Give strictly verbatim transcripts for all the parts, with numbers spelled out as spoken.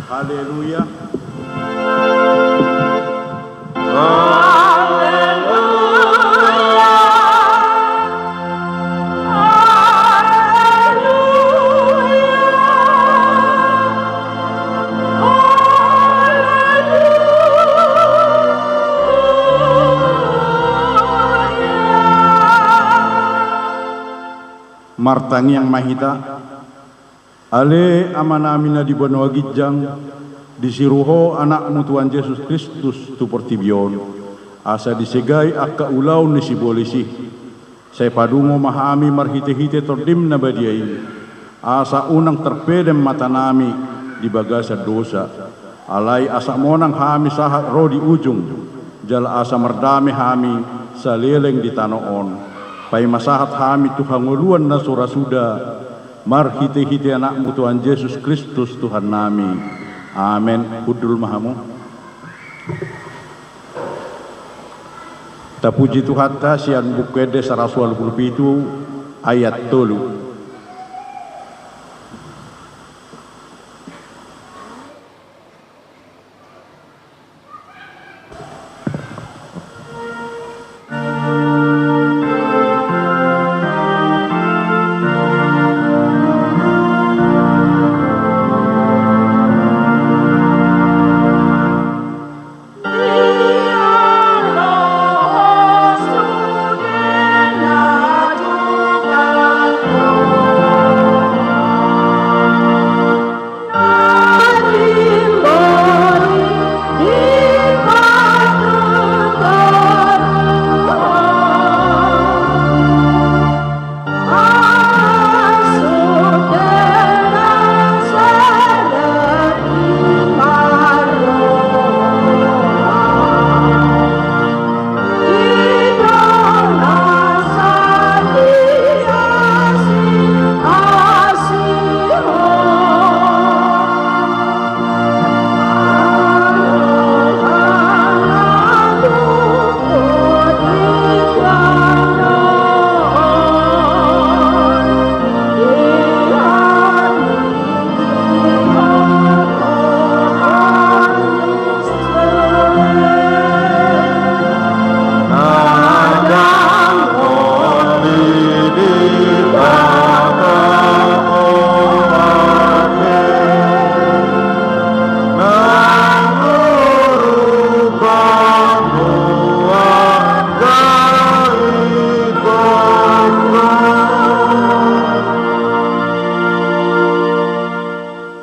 Haleluya. Martangiang ma hita. Ale Amanami na di banua ginjang, disi ro Ho Anakmu Tuhan Jesus Kristus tu portibi on, asa disegai angka ulaon ni sibolis i. Sai padungo ma hami marhitehite Tondim na badia i, asa unang tarpedem matanami di bagasan dosa. Alai asa monang hami sahat ro di ujung, jala asa mardame hami saleleng di tano on. Paima sahat hami tu hangoluan na so ra suda, marhitehite Anakmu Tuhan Jesus Kristus Tuhannami. Amen. Hundul ma hamu. Tapuji Tuhanta sian Buku Ende saratus ualu pulu pitu ayat tolu.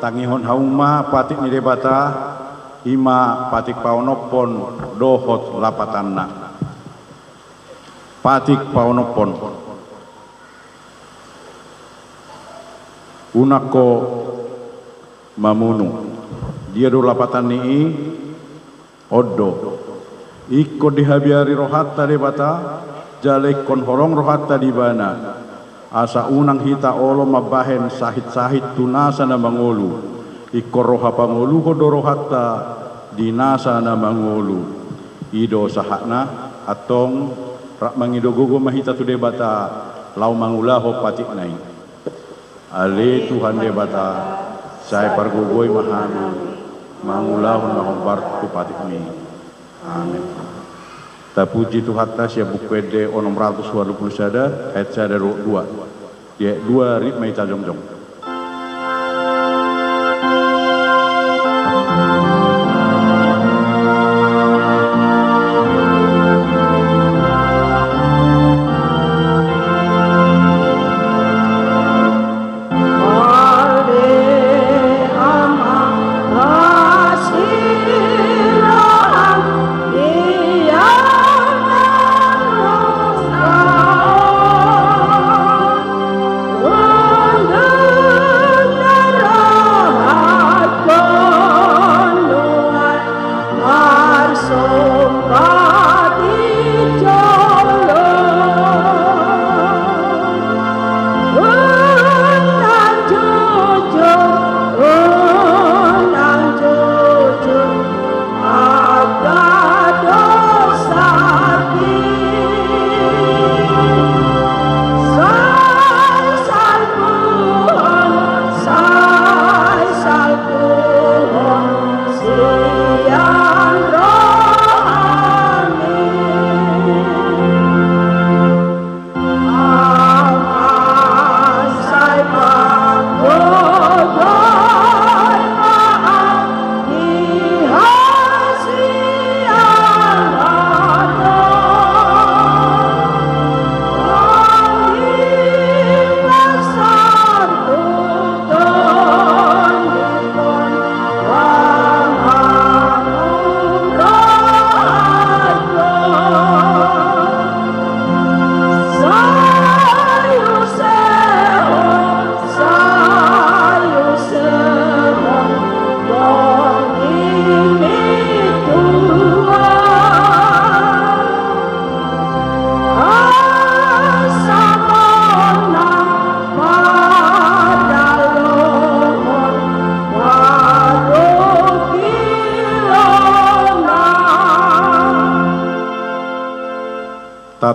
Tangihon hamu ma patik ni Debata, i ma patik paonomhon dohot lapatanna. Patik paonomhon. Unang ho mamunu. Dia do lapatan ni i? On do. Ingkon dihabiari rohanta Debata, jala ingkon holong rohanta di Ibana. Asa unang hita olo mambahen sahit-sahit tu nasa na mangolu. Ingkon roha pangoluhon do rohanta di nasa na mangolu. I do sahatna, antong rap mangido gogo ma hita tu Debata, laho mangulahon patikna i. Ale Tuhan Debata, sai pargogoi ma hami, mangulahon na hombar tu patikmi. Amen. Tapuji Tuhanta sian Buku Ende onom ratus ualu pulu sada, ayat sada dohot dua. Di ayat dua rap ma hita jongjong.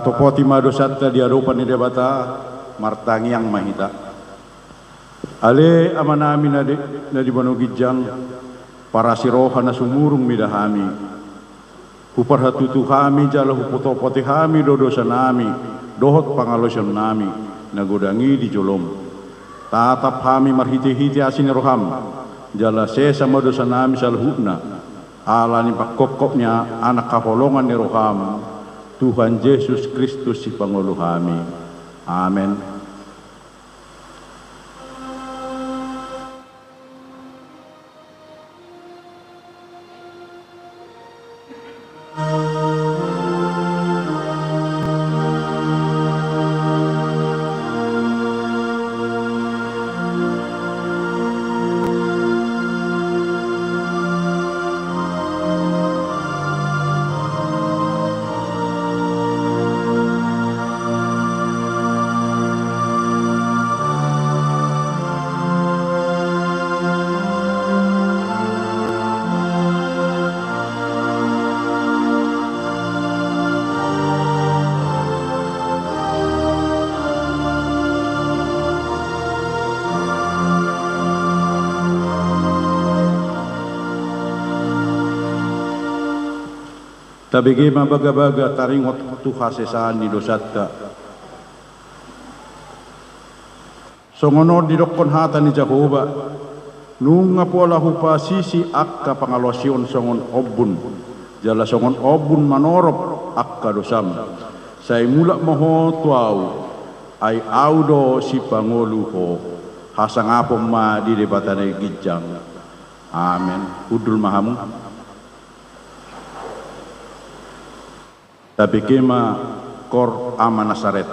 Sopoti ma dosanta di adopan ni Debata. Martangiang ma hita. Ale Amanami na di, na di banua ginjang, parasi roha na sumurung mida hami. Huparhatutu hami jala hupotopoti hami do dosanami dohot pangalaosionnami na godang i di jolom. Tatap hami marhitehite asi ni roham, jala sesa ma dosanami saluhutna, ala ni pangkophop ni Anak haholongan ni roham, Tuhan Jesus Kristus Sipangolu hami. Amen. Tabege ma bagabaga taringot tu hasesaan ni dosanta. Songon on didokkon hata ni Jahowa: Nunga pola hupasisi angka pangalaosion songon ombun, jala songon ombun manorop angka dosam. Sai mulak ma ho tu Ahu, ai Ahu do Sipangolu ho. Hasangapon ma di Debata na ginjang. Amen. Hundul ma hamu. Tabege ma Kor Ama Nasaret.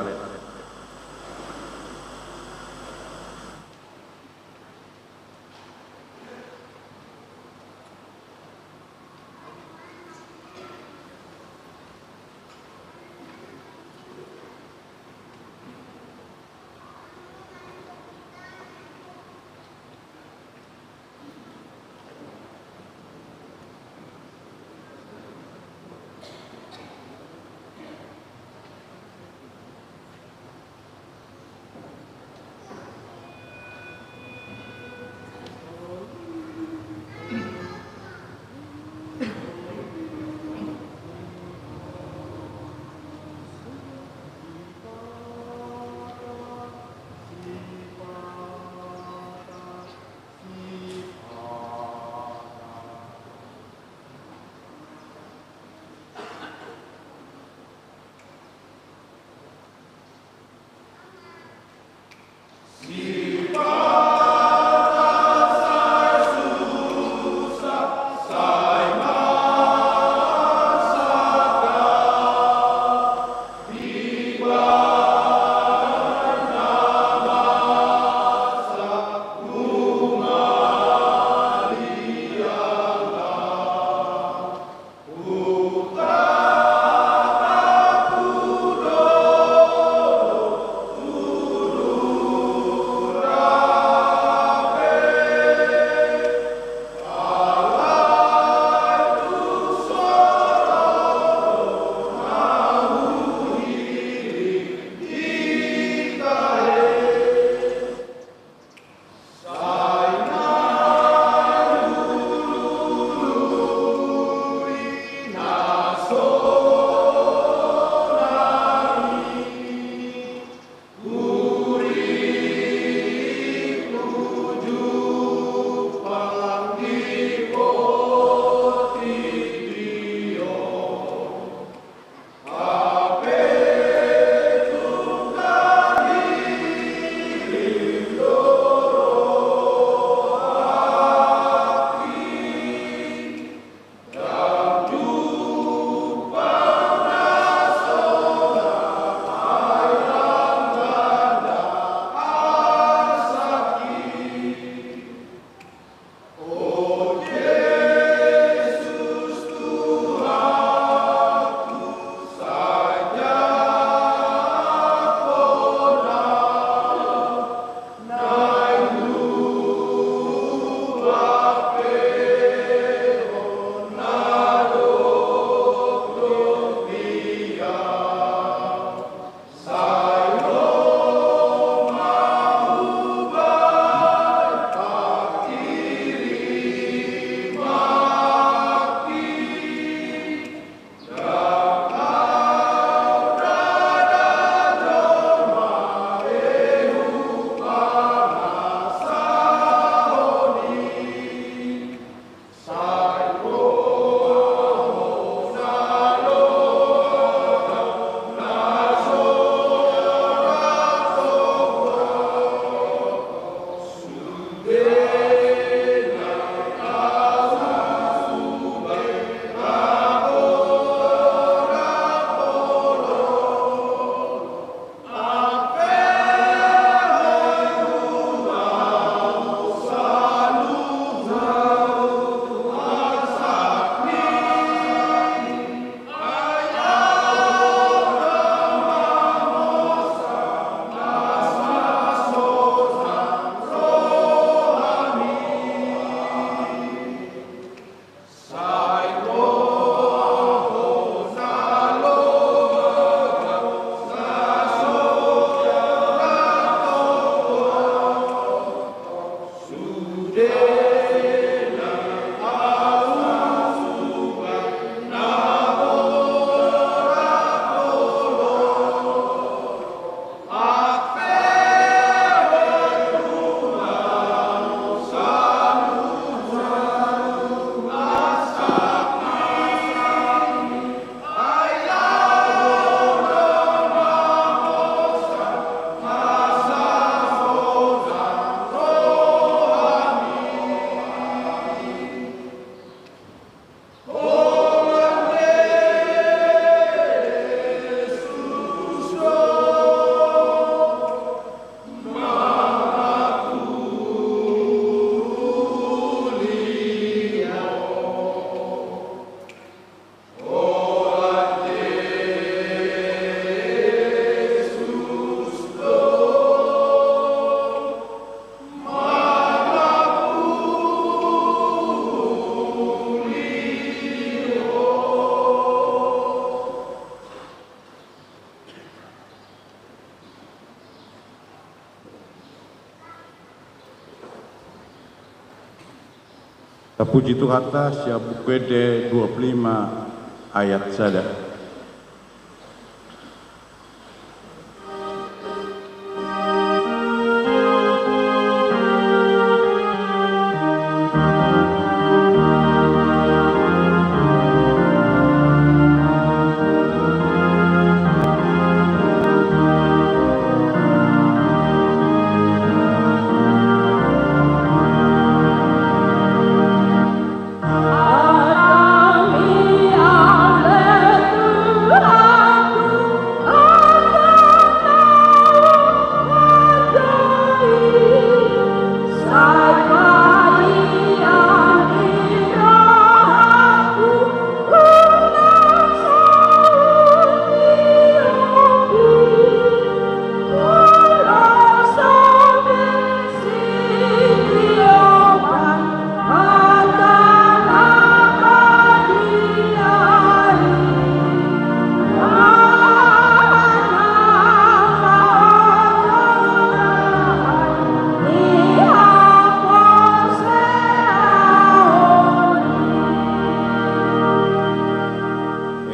Tapuji Tuhanta, sian Buku Ende dua puluh lima ayat sada.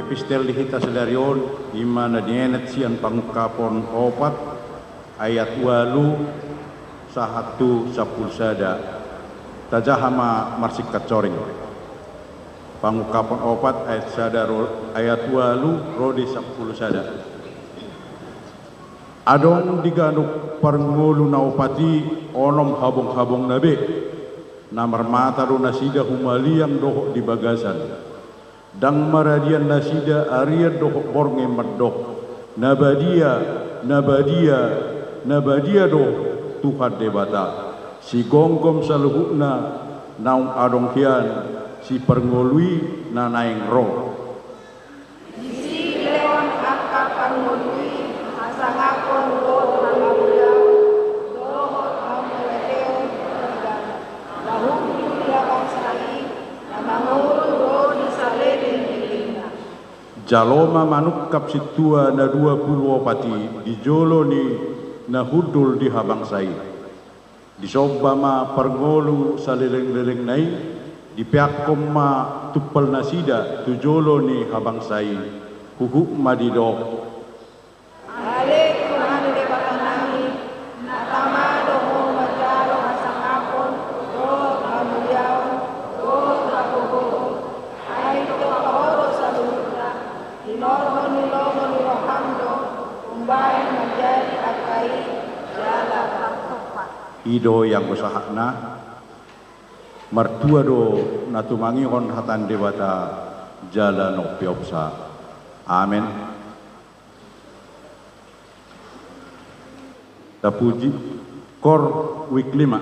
Epistel di hita sadari on, i ma na dienet sian Pangungkapon opat, ayat ualu sahat tu sampulu sada. Tajaha ma marsingkat soring. Pangungkapon opat ayat sada ro, ayat ualu ro di sampulu sada. Adong di ganup parngolu na opat i onom habonghabongna be. Na marmata do nasida humaliang dohot di bagasan. Ndang maradian nasida arian dohot borngin mandok: Na badia, na badia, na badia do Tuhan Debata, sigomgom saluhutna naung adong hian, si parngolu i na naeng ro. Disi dilehon angka parngolu i hasangapon dohot hamaoliaon dohot hamuliateon di ganup na hundul di habangsa i, na mangolu ro di saleleng ni lelengna. Jalo ma manungkap sintua na dua pulu opat i di jolo ni na hundul di habangsa i. Disomba ma parngolu salelenglelengna i, dipeakkon ma tumpalnasida tu jolo ni habangsa i, huhut ma didok: Ale Tuhan Debatanami, na tama do Ho manjalo hasangapon dohot hamuliaon dohot hagogoon, ai ditompa Ho do saluhutna. Tinorhon ni lomo ni roham do umbahen manjadi angka i jala tartompa. I do i anggo sahatna. Martua do na tumangihon hata ni Debata jala na umpeopsa. Amen. Tapuji. Koor wijk lima.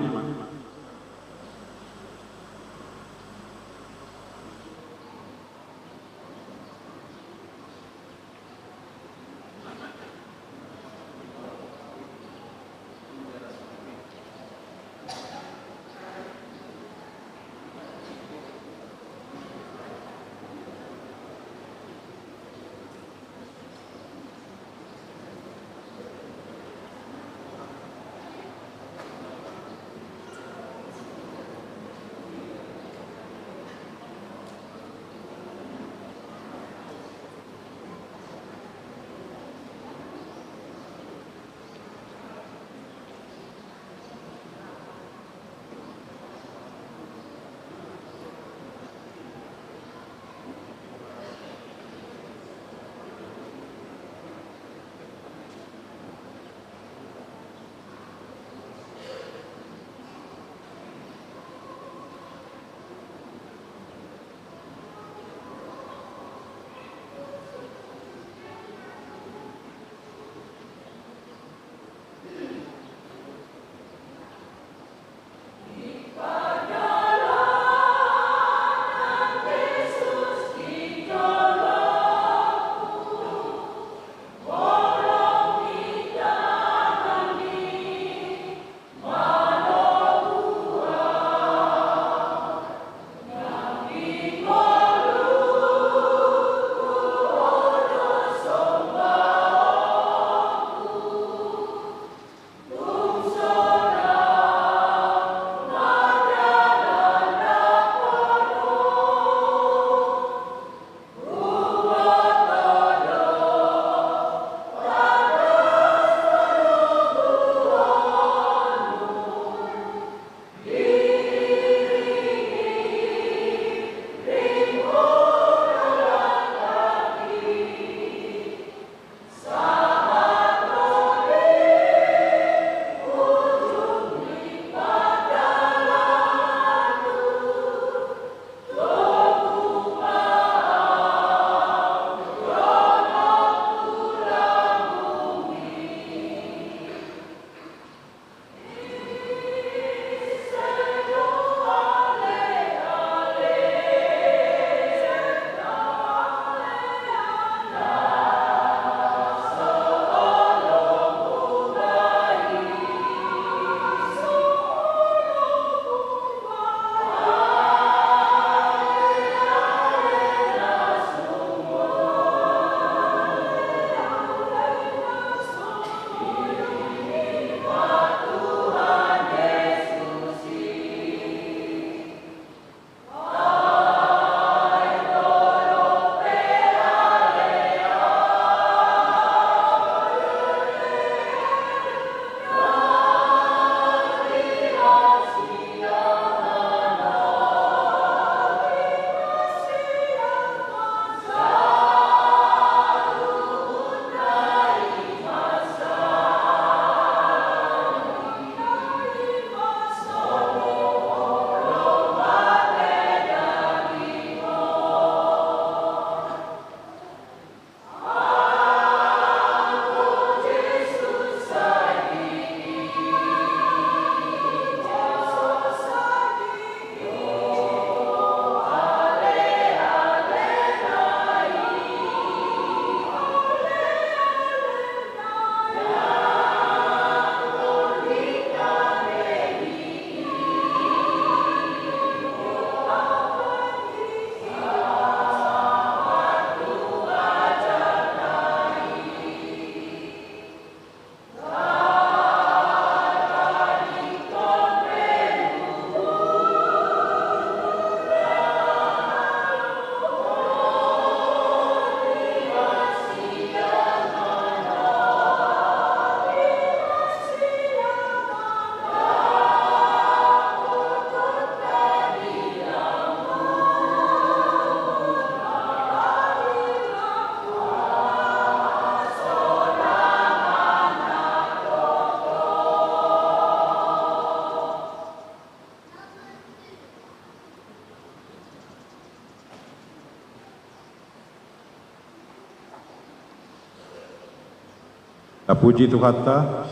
Tapuji Tuhanta.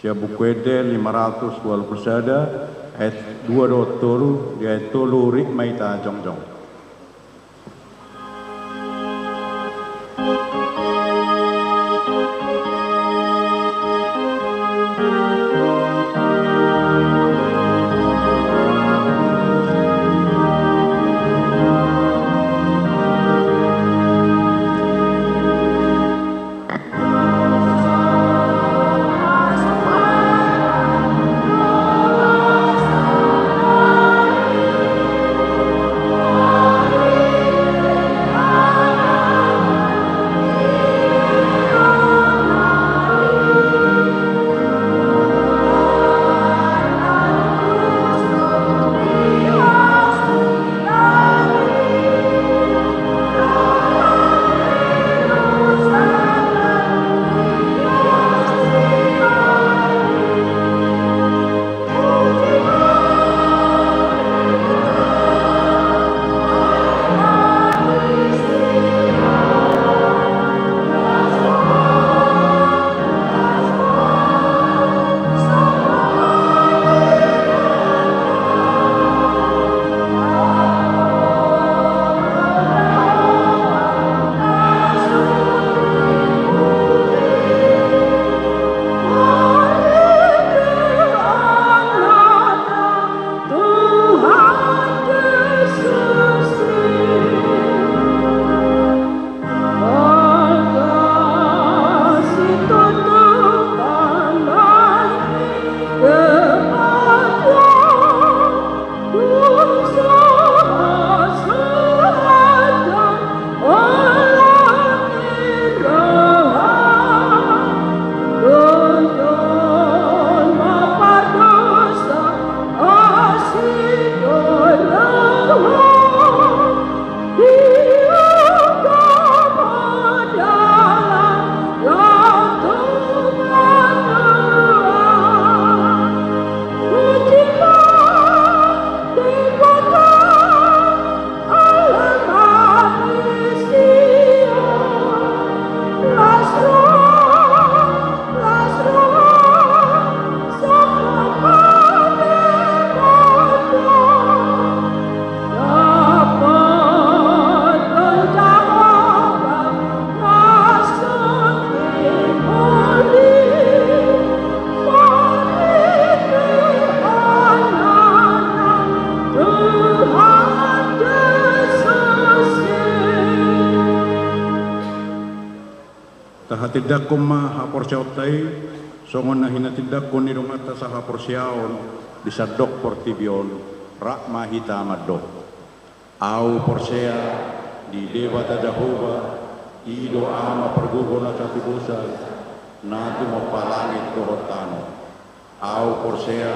Sian Buku Ende lima ratus ualu pulu sada, ayat dua dohot tolu, di ayat tolu hurit ma hita jongjong. Tahatindangkon ma haporseaonta i, songon na hinatindangkon ni donganta sahaporseaon di sandok portibi on. Rap ma hita mandok. Ahu porsea di Debata Jahowa, i do Ama pargogo na satu dosa, na tumompa langit dohot tano. Ahu porsea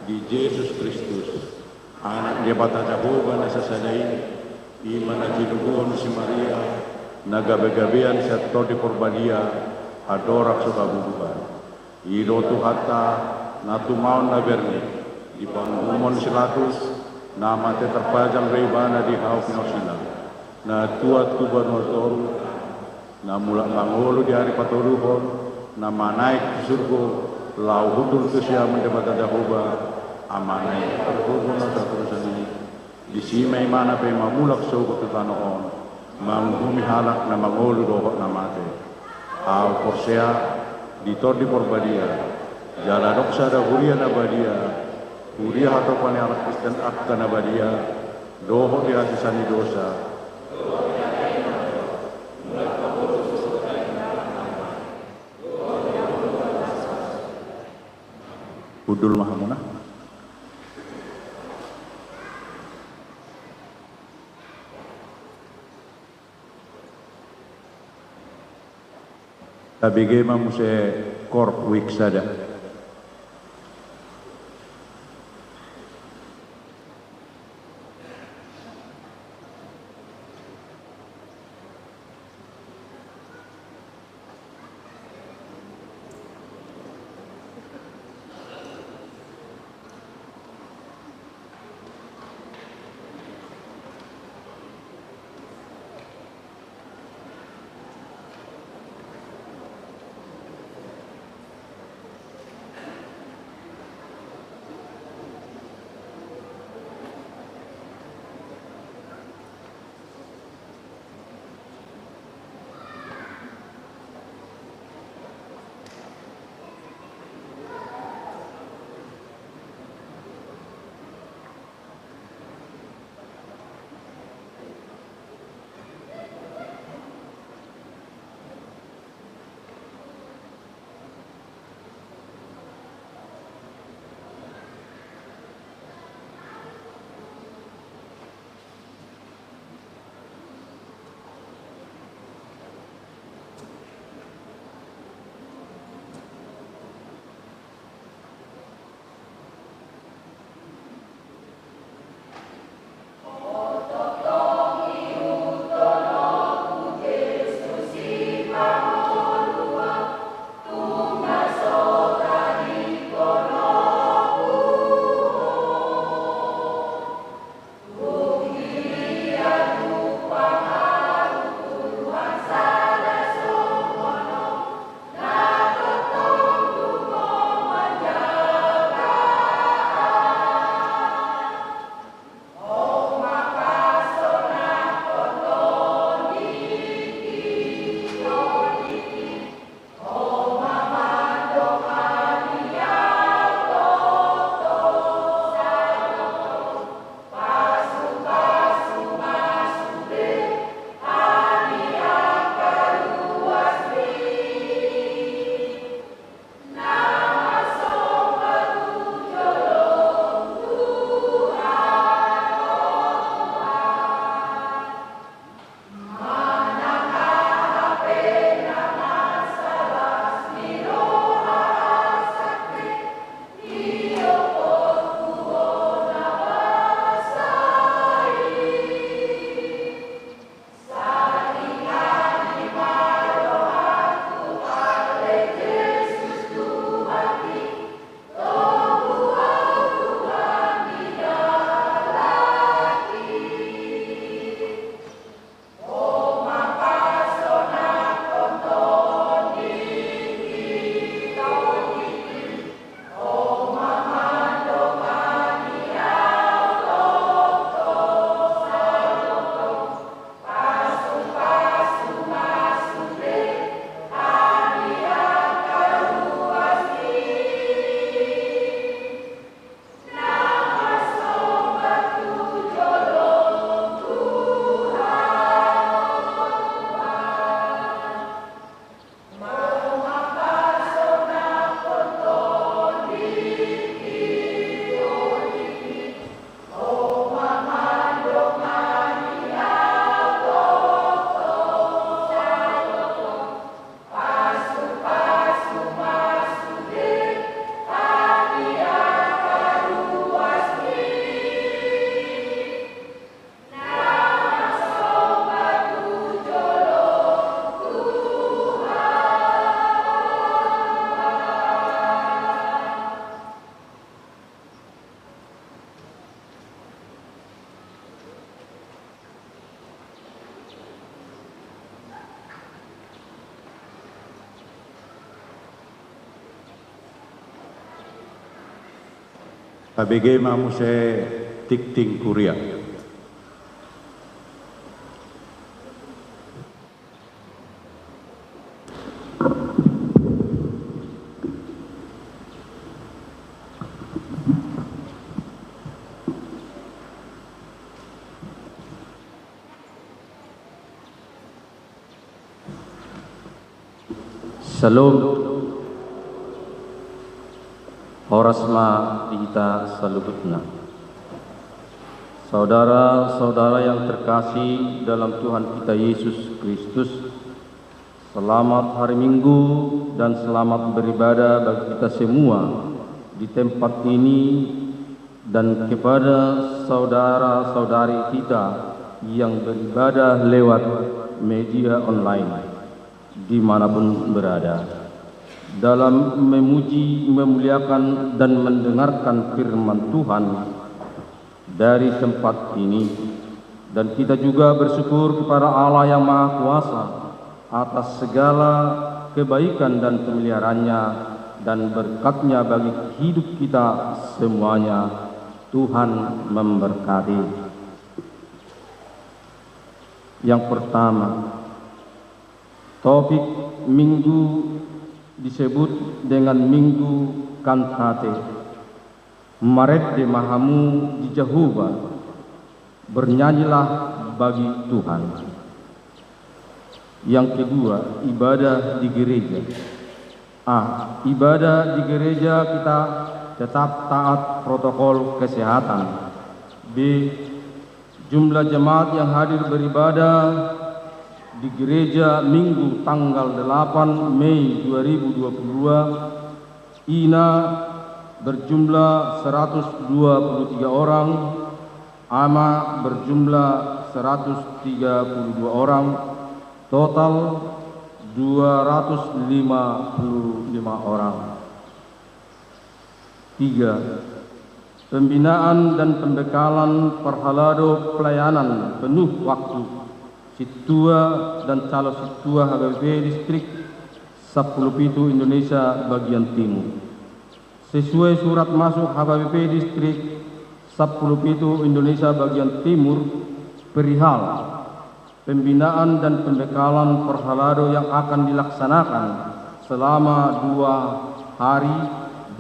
di Jesus Kristus, Anak ni Debata Jahowa na sasada i, i ma na jinubuhon si Maria, na gabegabean sian Tondi Porbadia, andorang so habubuhan. I do Tuhanta, na tumaon na bernit, di panguhumon si Pilatus, na mate tarpajang do ibana di hau pinaosina, na tuat tu banua toru, na mulak mangolu di ari patoluhon, na manaek tu surgo, laho hundul tu siamun Debata Jahowa, Amana i, pargogo na satu dosa i. Disi ma Ibana pe mamulak sogot tu tano on, manguhumi halak na mangolu dohot na mate. Ahu porsea di Tondi Porbadia, jala adong sada huria na badia, huria hatopan ni halak Kristen angka na badia, dohot di hasesaan ni dosa. Hundul ma hamuna. Tabege ma muse kor wik sada. Tabege ma muse tingting kuria. Syalom. Horas ma di hita saluhutna. Saudara-saudara yang terkasih dalam Tuhan kita Yesus Kristus, selamat hari Minggu dan selamat beribadah bagi kita semua di tempat ini dan kepada saudara-saudari kita yang beribadah lewat media online, di mana pun berada, dalam memuji, memuliakan, dan mendengarkan firman Tuhan dari tempat ini. Dan kita juga bersyukur kepada Allah yang Maha Kuasa atas segala kebaikan dan pemeliharaan-Nya dan berkat-Nya bagi hidup kita semuanya. Tuhan memberkati. Yang pertama, topik Minggu disebut dengan Minggu Kantate. Marende ma hamu di Jahowa, bernyanyilah bagi Tuhan. Yang kedua, ibadah di gereja. A. Ibadah di gereja kita tetap taat protokol kesehatan. B. Jumlah jemaat yang hadir beribadah di gereja Minggu tanggal delapan Mei dua ribu dua puluh dua, ina berjumlah seratus dua puluh tiga orang, ama berjumlah seratus tiga puluh dua orang, total dua ratus lima puluh lima orang. Tiga, pembinaan dan pembekalan parhalado pelayanan penuh waktu sintua dan calon sintua H K B P Distrik sampulu pitu Indonesia bagian timur. Sesuai surat masuk H K B P Distrik sampulu pitu Indonesia bagian timur perihal pembinaan dan pembekalan parhalado yang akan dilaksanakan selama dua hari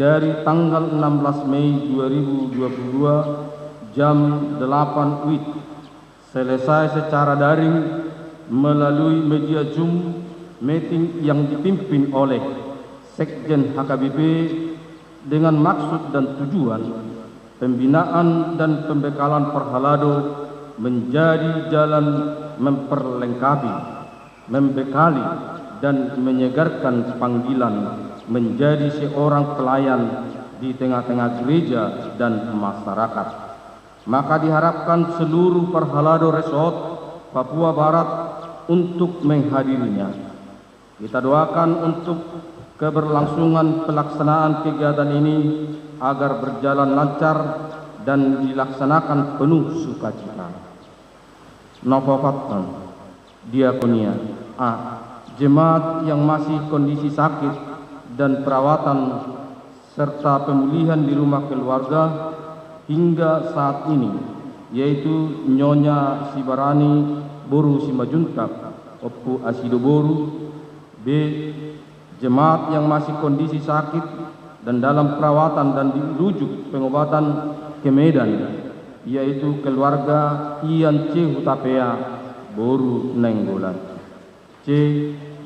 dari tanggal enam belas Mei dua ribu dua puluh dua jam delapan W I T, selesai secara daring melalui media Zoom meeting yang dipimpin oleh Sekjen H K B P, dengan maksud dan tujuan pembinaan dan pembekalan parhalado menjadi jalan memperlengkapi, membekali, dan menyegarkan panggilan menjadi seorang pelayan di tengah-tengah gereja dan masyarakat. Maka diharapkan seluruh parhalado resort Papua Barat untuk menghadirinya. Kita doakan untuk keberlangsungan pelaksanaan kegiatan ini agar berjalan lancar dan dilaksanakan penuh sukacita. Nomor empat, diakonia. A. Jemaat yang masih kondisi sakit dan perawatan serta pemulihan di rumah keluarga hingga saat ini, yaitu Nyonya Sibarani boru Simanjuntak, Ompu Asido boru. B. Jemaat yang masih kondisi sakit dan dalam perawatan dan dirujuk pengobatan ke Medan, yaitu keluarga Ian C Hutapea boru Nainggolan. C.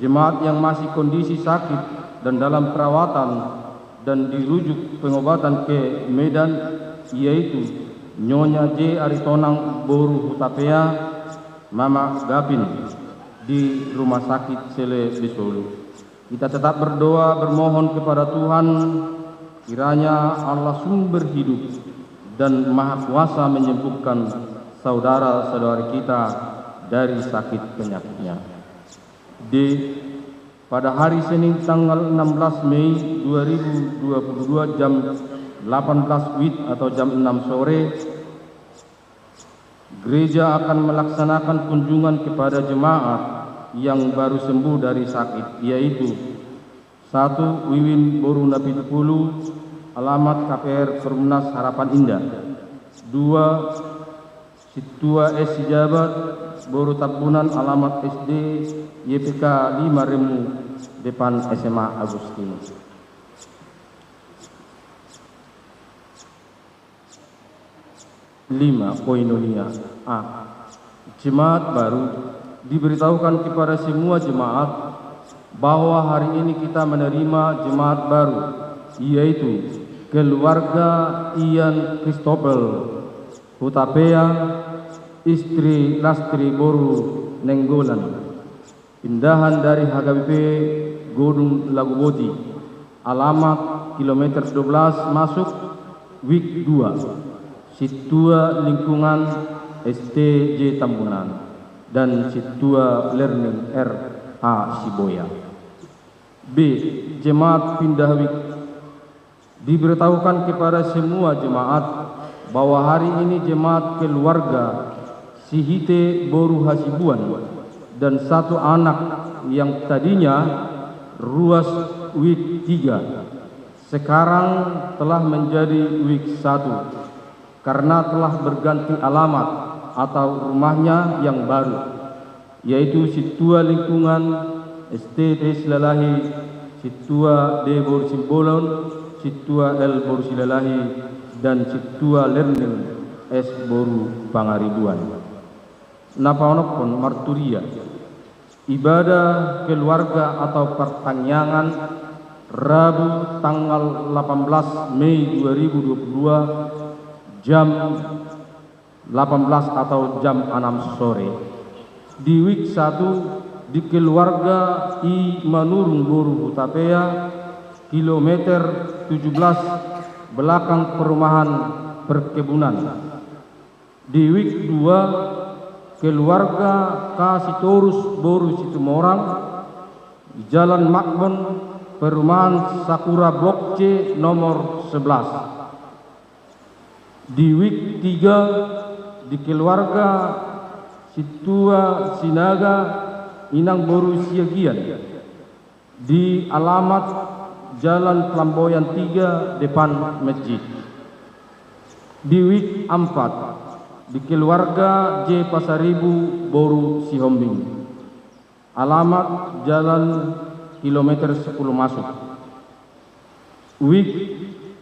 Jemaat yang masih kondisi sakit dan dalam perawatan dan dirujuk pengobatan ke Medan, yaitu Nyonya J Aritonang boru Hutapea, Mama Gavin, di Rumah Sakit Sele Besolu. Kita tetap berdoa, bermohon kepada Tuhan, kiranya Allah sumber hidup dan Maha Kuasa menyembuhkan saudara-saudari kita dari sakit penyakitnya. D. Pada hari Senin tanggal enam belas Mei dua ribu dua puluh dua jam delapan belas W I T atau jam enam sore, gereja akan melaksanakan kunjungan kepada jemaat yang baru sembuh dari sakit, yaitu satu, Wiwin boru Napitupulu, alamat K P R Perumnas Harapan Indah. Dua, Sintua S Sijabat, boru Tambunan, alamat S D Y P K lima Remu, depan S M A Agustinus. Lima, koinonia. A. Jemaat baru. Diberitahukan kepada semua jemaat bahwa hari ini kita menerima jemaat baru, yaitu keluarga Ian Christopher Hutapea, istri Lastri boru Nainggolan. Pindahan dari H K B P Godung Laguboti, alamat kilometer dua belas masuk, wik dua, Sintua Lingkungan S T J Tambunan, dan Sintua Learning R H Siboya. B. Jemaat pindah wik. Diberitahukan kepada semua jemaat bahwa hari ini jemaat keluarga Sihite boru Hasibuan dan satu anak yang tadinya ruas wik tiga, sekarang telah menjadi wik satu karena telah berganti alamat atau rumahnya yang baru, yaitu Sintua Lingkungan S T D Silalahi, Sintua D boru Simbolon, Sintua L boru Silalahi, dan Sintua Learning S boru Pangaribuan. Na paonomhon marturia. Ibadah keluarga atau partangiangan, Rabu tanggal delapan belas Mei dua ribu dua puluh dua, jam delapan belas atau jam enam sore. Di wik satu, di keluarga I Manurung boru Hutapea, kilometer tujuh belas, belakang perumahan perkebunan. Di wik dua, keluarga K Sitorus boru Situmorang, Jalan Makmon, perumahan Sakura Blok C nomor sebelas. Di wik tiga, di keluarga Sintua Sinaga, Inang boru Siagian, di alamat Jalan Flamboyan tiga, depan masjid. Di wik empat, di keluarga J Pasaribu boru Sihombing, alamat Jalan kilometer sepuluh masuk. Wik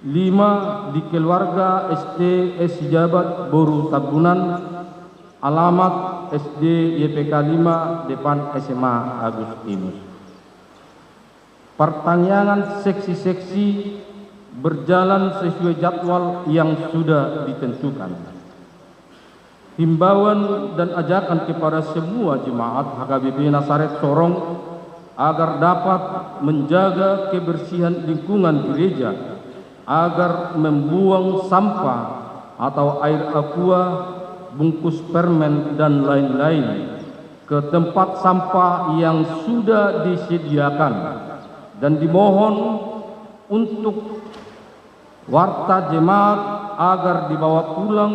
lima, di keluarga S T S Sijabat boru Tambunan, alamat S D Y P K lima, depan S M A Agustinus. Partangiangan seksi-seksi berjalan sesuai jadwal yang sudah ditentukan. Himbauan dan ajakan kepada semua jemaat H K B P Nasaret Sorong agar dapat menjaga kebersihan lingkungan gereja, agar membuang sampah atau air aqua, bungkus permen, dan lain-lain ke tempat sampah yang sudah disediakan, dan dimohon untuk warta jemaat agar dibawa pulang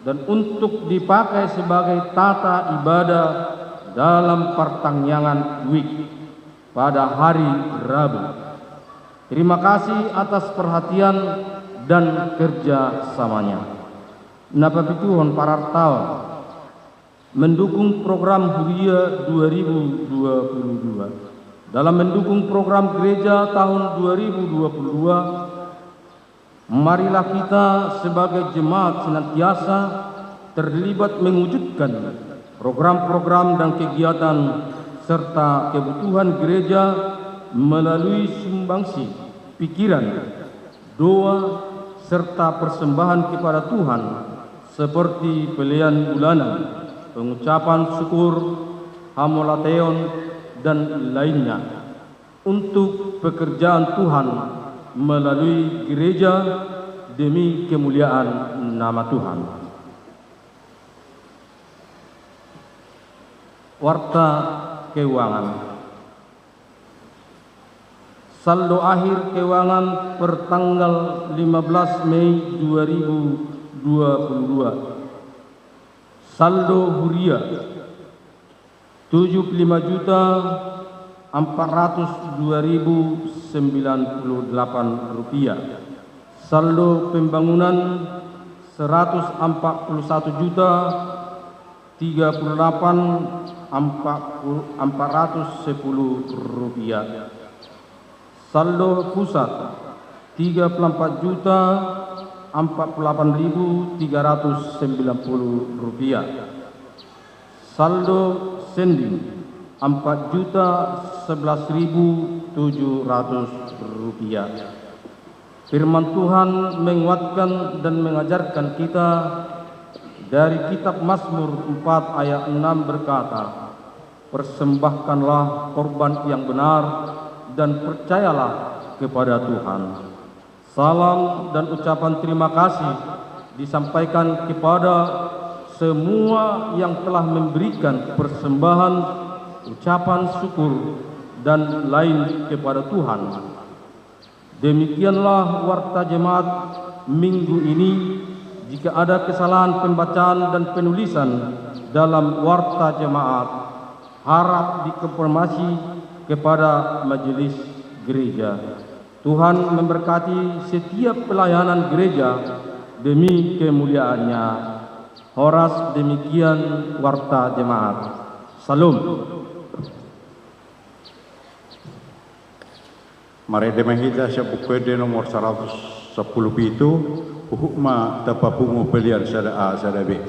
dan untuk dipakai sebagai tata ibadah dalam partangiangan wik pada hari Rabu. Terima kasih atas perhatian dan kerjasamanya. Na papituhon, parartaon. Mendukung program Huria dua ribu dua puluh dua. Dalam mendukung program gereja tahun dua ribu dua puluh dua, marilah kita sebagai jemaat senantiasa terlibat mewujudkan program-program dan kegiatan serta kebutuhan gereja melalui sumbangsi pikiran, doa, serta persembahan kepada Tuhan, seperti pelean bulanan, pengucapan syukur, hamauliateon, dan lainnya, untuk pekerjaan Tuhan melalui gereja demi kemuliaan nama Tuhan. Warta keuangan. Saldo akhir keuangan per tanggal lima belas Mei dua ribu dua puluh dua. Saldo huria, tujuh puluh lima juta empat ratus dua ribu sembilan puluh delapan rupiah. Saldo pembangunan seratus empat puluh satu juta tiga puluh delapan empat ratus sepuluh rupiah. Saldo pusat tiga puluh empat juta empat puluh delapan ribu tiga ratus sembilan puluh rupiah. Saldo sending empat juta sebelas ribu tujuh ratus rupiah. Firman Tuhan menguatkan dan mengajarkan kita dari kitab Mazmur empat ayat enam berkata, "Persembahkanlah korban yang benar dan percayalah kepada Tuhan." Salam dan ucapan terima kasih disampaikan kepada semua yang telah memberikan persembahan, ucapan syukur, dan lain kepada Tuhan. Demikianlah warta jemaat minggu ini. Jika ada kesalahan pembacaan dan penulisan dalam warta jemaat, harap dikonfirmasi kepada majelis gereja. Tuhan memberkati setiap pelayanan gereja demi kemuliaan-Nya. Horas, demikian warta jemaat. Syalom. Marende ma hita sian Buku Ende nomor saratus sampulu pitu, huhut ma tapapungu pelean sada A sada B.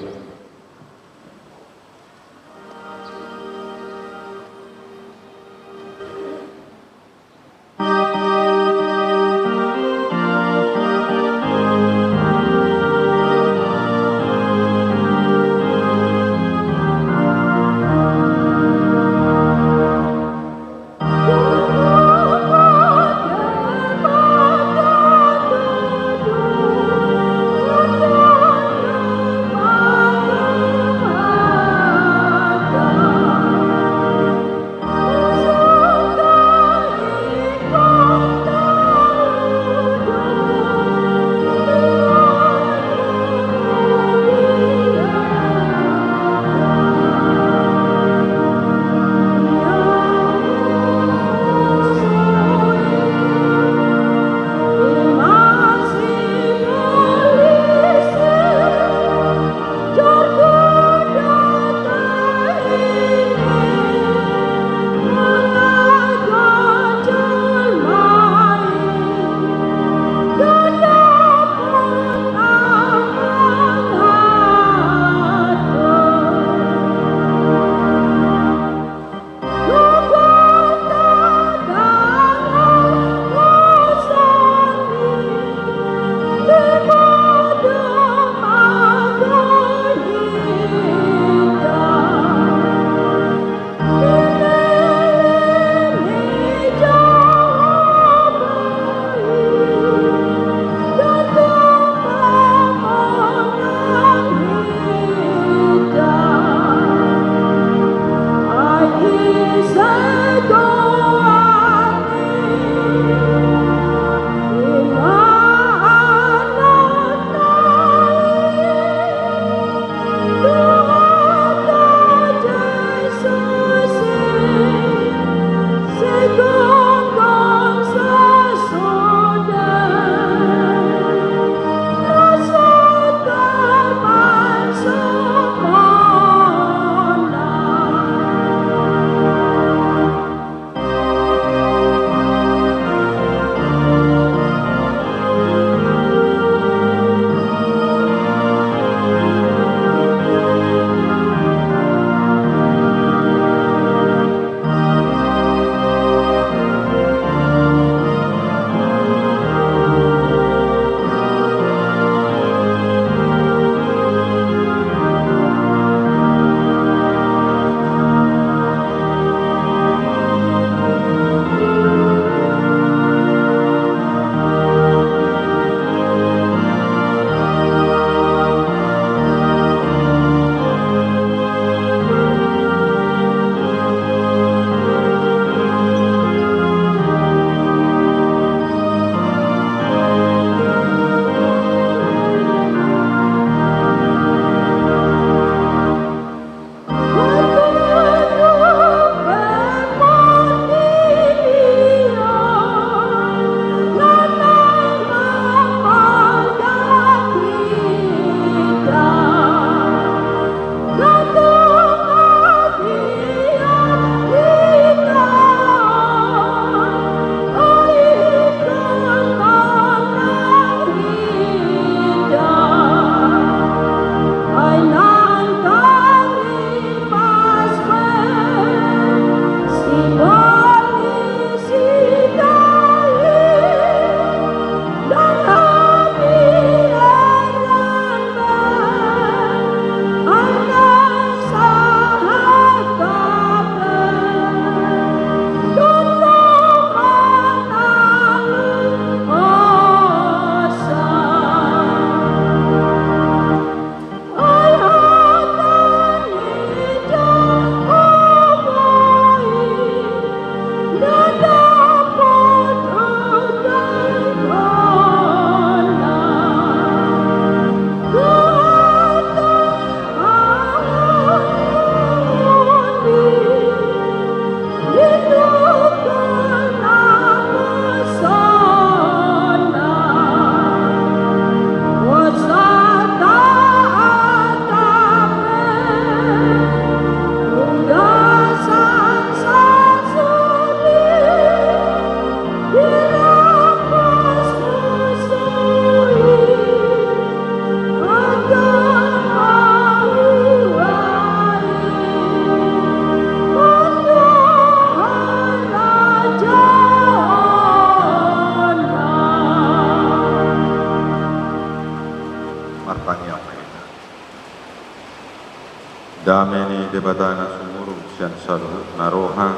Dame ni Debata na sumurung sian saluhutna roha,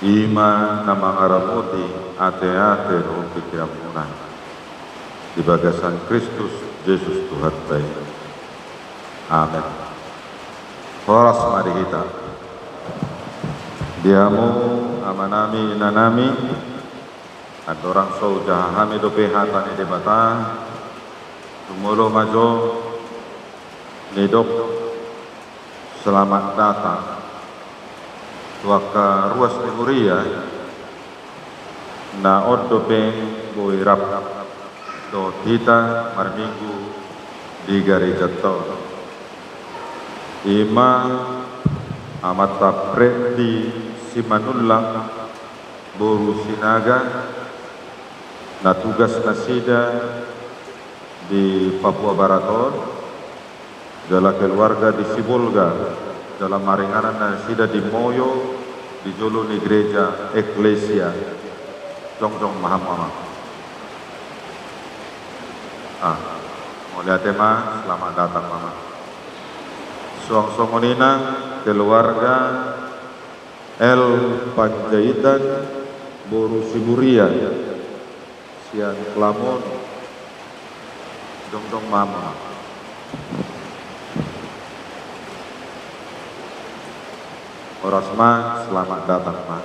i ma na mangaramoti ateate dohot pingkiranmuna di bagasan Kristus Jesus Tuhanta i. Amen. Horas ma di hita. Di hamu amanami, inanami, andorang so hujaha hami dope hata ni Debata, jumolo ma jo nidok selamat datang tu angka ruas ni huria na on dope boi rap dohot hita marminggu di garejanta on. I ma Amanta Freddy Simanullang, boru Sinaga, na tugas nasida di Papua Barat on, jala keluarga di Sibolga, jala maringanan nasida di Moyo, di jolo ni gereja Eklesia. Jongjong ma hamu, Amang. Ah, mauliate ma, selamat datang, Amang. Suang songon i nang keluarga L Panjaitan, boru Siburian, sian Klamon. Jongjong ma hamu. Horas ma, selamat datang ma.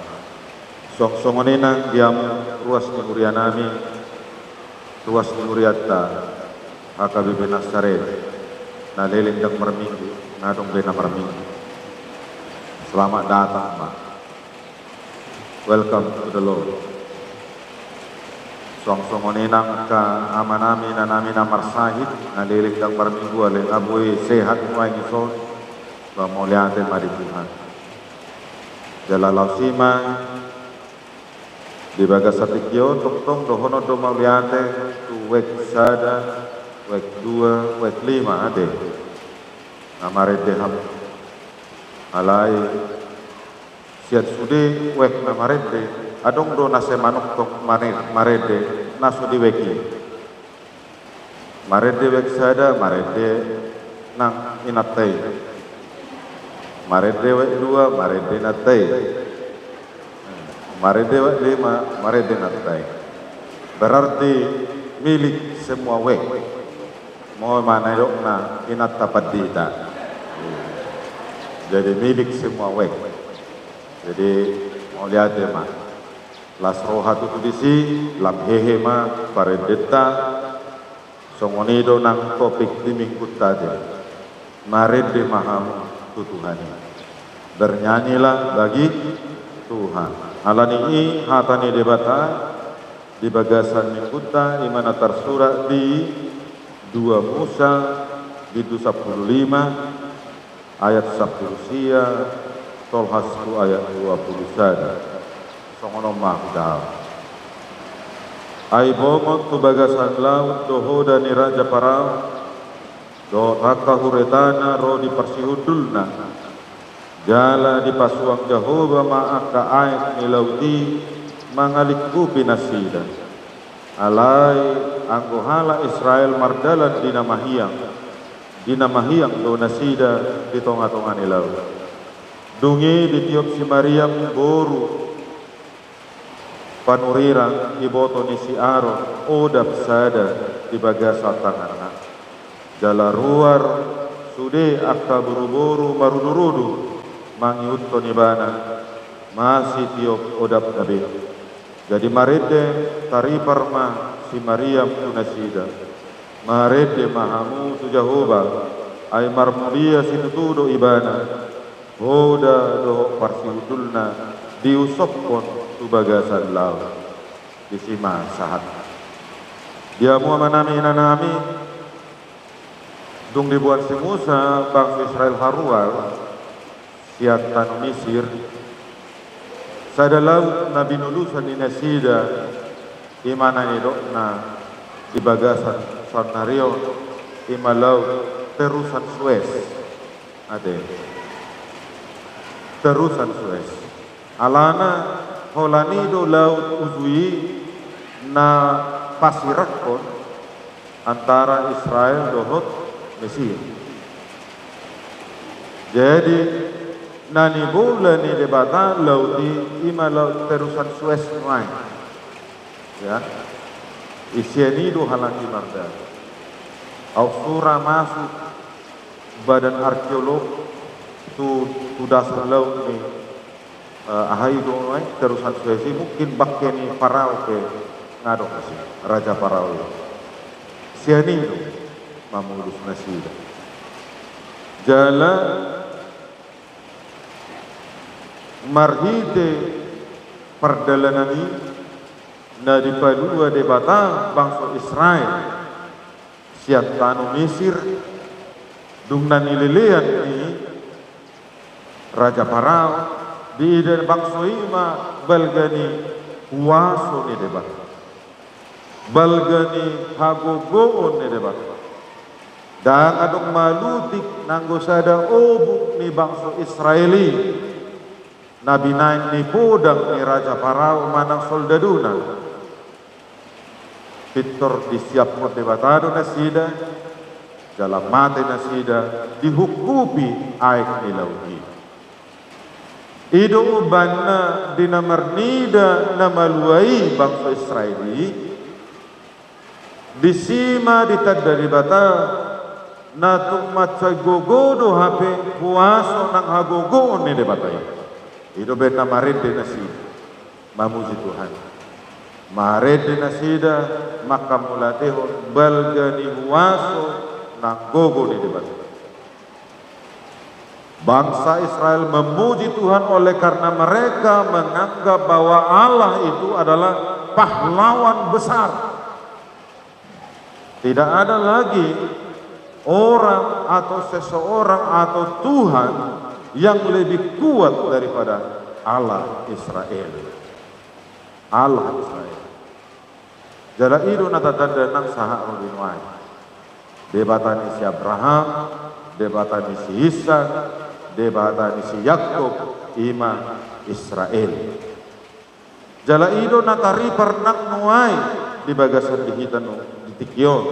Suang songon i nang di hamu ruas ni hurianami, ruas ni hurianta H K B P Nazaret, na leleng ndang marminggu, na adong be na marminggu. Selamat datang ma. Welcome to the Lord. Suang songon i nang angka amanami, inanami na marsahit, na leleng ndang marminggu, ale nga boi sehat nuaeng dison, ba mauliate ma di Tuhan. Jala laos i ma di bagasan tingki on tongtong dohonon do mauliate tu wijk sada, wijk dua, wijk lima, ate. Na marende hamu. Alai sian sude wijk na marende, adong do na sai manongtong mane-, marende na so di wijk i. Marende wijk sada, marende nang inanta i. Marende wijk dua, marende inanta i. Marende wijk lima, marende inanta i. Berarti milik semua wijk. Molo ma na nidokna inanta pandita. Jadi milik semua wijk. Jadi mauliate ma. Las roha tutu disi, lam hehe ma parendenta. Songon i do nang topik di minggunta ate. Marende ma hamu tu Tuhan i. Bernyanyilah bagi Tuhan. Alani i hata ni Debata di bagasan minggunta i ma na tarsurat di dua Musa bindu sampulu lima, ayat sampulu sia, tolhas tu ayat dua pulu sada. Songon on ma hudao. Ai bongot tu bagasan laut do hoda ni raja Parao, dohot angka huretana ro di parsihundulna. Jala dipasuang Jahowa ma angka aek ni laut i mangalingkupi nasida. Alai anggo halak Israel mardalan di na mahiang, di na mahiang do nasida di tongatonga ni laut. Dung i ditiop si Mariam boru panurirang iboto ni si Aron odap sada di bagasan tanganna. Jala ruar sude angka boruboru marudurudu mangihuthon ibana, masitiop odapna be. Jadi marende taripar ma si Mariam tu nasida. Marende ma hamu tu Jahowa, ai marmulia situtu do ibana. Hoda dohot parsihundulna diusophon tu bagasan laut. Disi ma sahat. Di hamu amanami inanami, dung diboan si Musa bangso Israel haruar sian tano Misir, sada laut na binulusan ni nasida, i ma na nidokna di bagasan saonnari on, i ma laut terusan Suez. Ate. Terusan Suez. Alana holan i do laut uju i na pasirakkon antara Israel dohot Mesir. Jadi, na nibola ni Debata laut i, i ma laut terusan Suez nuaeng. Ya. Sian i do halak i mardalan. Aut so ra masuk badan arkeolog tu, tu dasar laut ni, eh, aha i do nuaeng, terusan Suez i, mungkin bangke ni Parao pe nga adong di sian, Raja Parao i. Sian i do mamolus nasida. Jala marhite pardalanan i na dipalua Debata bangso Israel sian tano Misir, dung na nilelean ni Raja Parao, diida bangso i ma balga ni huaso ni Debata. Balga ni hagogoon ni Debata. Ndang adong malutik nanggo sada obuk ni bangso Israel i na binaen ni podang ni Raja Parao manang soldaduna. Pintor disiaphon Debata do nasida, jala mate nasida dihungkupi aek ni laut i. I do umbahen na di na marnida na malua i bangso Israel i, disi ma ditanda Debata na tung mansai gogo do hape huaso nang hagogoon ni Debata i. I do umbahen na marende nasida mamuji Tuhan. Marende nasida manghamauliatehon balga ni huaso nang gogo ni Debata. Bangsa Israel memuji Tuhan oleh karena mereka menganggap bahwa Allah itu adalah pahlawan besar. Tidak ada lagi orang atau seseorang atau Tuhan yang lebih kuat daripada Allah Israel. Allah Israel. Jala i do na tatanda nang sahat ro di nuaeng. Debata ni si Abraham, Debata ni si Ishak, Debata ni si Yakub, i ma Israel. Jala i do na taripar nang nuaeng di bagasan di hita nuaeng di tingki on.